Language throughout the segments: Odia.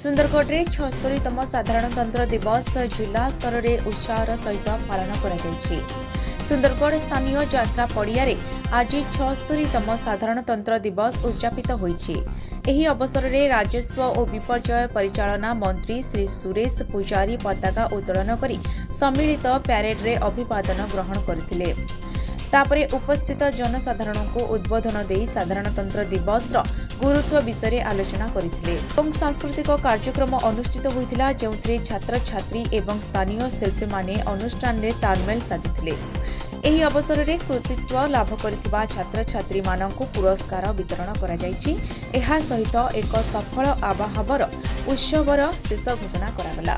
ସୁନ୍ଦରଗଡ଼ରେ 76ତମ ସାଧାରଣତନ୍ତ୍ର ଦିବସ ଜିଲ୍ଲା ସ୍ତରରେ ଉତ୍ସାହର ସହିତ ପାଳନ କରାଯାଇଛି। ସୁନ୍ଦରଗଡ଼ ସ୍ଥାନୀୟ ଯାତ୍ରା ପଡ଼ିଆରେ ଆଜି 76ତମ ସାଧାରଣତନ୍ତ୍ର ଦିବସ ଉଦଯାପିତ ହୋଇଛି। ଏହି ଅବସରରେ ରାଜସ୍ୱ ଓ ବିପର୍ଯ୍ୟୟ ପରିଚାଳନା ମନ୍ତ୍ରୀ ଶ୍ରୀ ସୁରେଶ ପୂଜାରୀ ପତାକା ଉତ୍ତୋଳନ କରି ସମ୍ମିଳିତ ପ୍ୟାରେଡରେ ଅଭିବାଦନ ଗ୍ରହଣ କରିଥିଲେ। ତାପରେ ଉପସ୍ଥିତ ଜନସାଧାରଣଙ୍କୁ ଉଦ୍ବୋଧନ ଦେଇ ସାଧାରଣତନ୍ତ୍ର ଦିବସର ଗୁରୁତ୍ୱ ବିଷୟରେ ଆଲୋଚନା କରିଥିଲେ ଏବଂ ସାଂସ୍କୃତିକ କାର୍ଯ୍ୟକ୍ରମ ଅନୁଷ୍ଠିତ ହୋଇଥିଲା, ଯେଉଁଥିରେ ଛାତ୍ରଛାତ୍ରୀ ଏବଂ ସ୍ଥାନୀୟ ଶିଳ୍ପୀମାନେ ଅନୁଷ୍ଠାନରେ ତାଲମେଲ ସାଜିଥିଲେ। ଏହି ଅବସରରେ କୃତିତ୍ୱ ଲାଭ କରିଥିବା ଛାତ୍ରଛାତ୍ରୀମାନଙ୍କୁ ପୁରସ୍କାର ବିତରଣ କରାଯାଇଛି। ଏହା ସହିତ ଏକ ସଫଳ ଆବାହବର ଉତ୍ସବର ଶେଷ ଘୋଷଣା କରାଗଲା।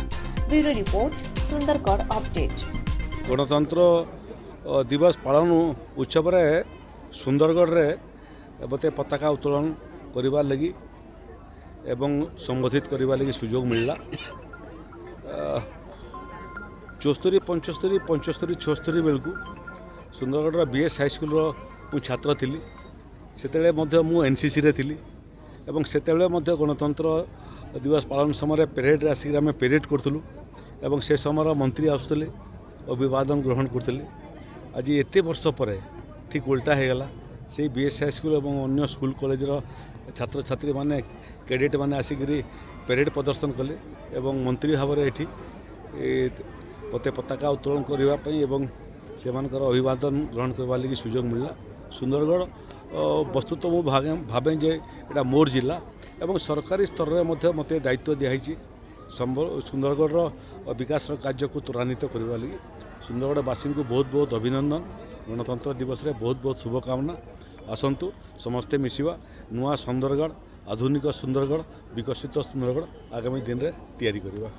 Bureau report, Sundargarh update. ଗଣତନ୍ତ୍ର ଦିବସ ପାଳନ ଉତ୍ସବରେ ସୁନ୍ଦରଗଡ଼ରେ ମୋତେ ପତାକା ଉତ୍ତୋଳନ କରିବାର ଲାଗି ଏବଂ ସମ୍ବୋଧିତ କରିବା ଲାଗି ସୁଯୋଗ ମିଳିଲା। 74, 75, 75, 76 ବେଳକୁ ସୁନ୍ଦରଗଡ଼ର ବି ଏସ୍ ହାଇସ୍କୁଲର ମୁଁ ଛାତ୍ର ଥିଲି। ସେତେବେଳେ ମଧ୍ୟ ମୁଁ ଏନ୍ସିସିରେ ଥିଲି ଏବଂ ସେତେବେଳେ ମଧ୍ୟ ଗଣତନ୍ତ୍ର ଦିବସ ପାଳନ ସମୟରେ ପ୍ୟାରେଡ଼ରେ ଆସିକରି ଆମେ ପ୍ୟାରେଡ଼ କରୁଥିଲୁ ଏବଂ ସେ ସମୟର ମନ୍ତ୍ରୀ ଆସୁଥିଲେ, ଅଭିବାଦନ ଗ୍ରହଣ କରୁଥିଲେ। ଆଜି ଏତେ ବର୍ଷ ପରେ ଠିକ୍ ଓଲଟା ହେଇଗଲା। ସେଇ ବି ଏସ୍ ହାଇସ୍କୁଲ ଏବଂ ଅନ୍ୟ ସ୍କୁଲ କଲେଜର ଛାତ୍ରଛାତ୍ରୀମାନେ, କ୍ୟାଡେଟ୍ ମାନେ ଆସିକରି ପ୍ୟାରେଡ଼ ପ୍ରଦର୍ଶନ କଲେ ଏବଂ ମନ୍ତ୍ରୀ ଭାବରେ ଏଠି ମୋତେ ପତାକା ଉତ୍ତୋଳନ କରିବା ପାଇଁ ଏବଂ ସେମାନଙ୍କର ଅଭିବାଦନ ଗ୍ରହଣ କରିବା ଲାଗି ସୁଯୋଗ ମିଳିଲା। ସୁନ୍ଦରଗଡ଼ ବସ୍ତୁତଃ ମୁଁ ଭାବେ ଯେ ଏଇଟା ମୋର ଜିଲ୍ଲା ଏବଂ ସରକାରୀ ସ୍ତରରେ ମଧ୍ୟ ମୋତେ ଦାୟିତ୍ୱ ଦିଆହେଇଛି ସୁନ୍ଦରଗଡ଼ର ବିକାଶର କାର୍ଯ୍ୟକୁ ତ୍ୱରାନ୍ୱିତ କରିବା ଲାଗି। ସୁନ୍ଦରଗଡ଼ବାସୀଙ୍କୁ ବହୁତ ବହୁତ ଅଭିନନ୍ଦନ। ଗଣତନ୍ତ୍ର ଦିବସରେ ବହୁତ ବହୁତ ଶୁଭକାମନା। ଆସନ୍ତୁ, ସମସ୍ତେ ମିଶିବା, ନୂଆ ସୁନ୍ଦରଗଡ଼, ଆଧୁନିକ ସୁନ୍ଦରଗଡ଼, ବିକଶିତ ସୁନ୍ଦରଗଡ଼ ଆଗାମୀ ଦିନରେ ତିଆରି କରିବା।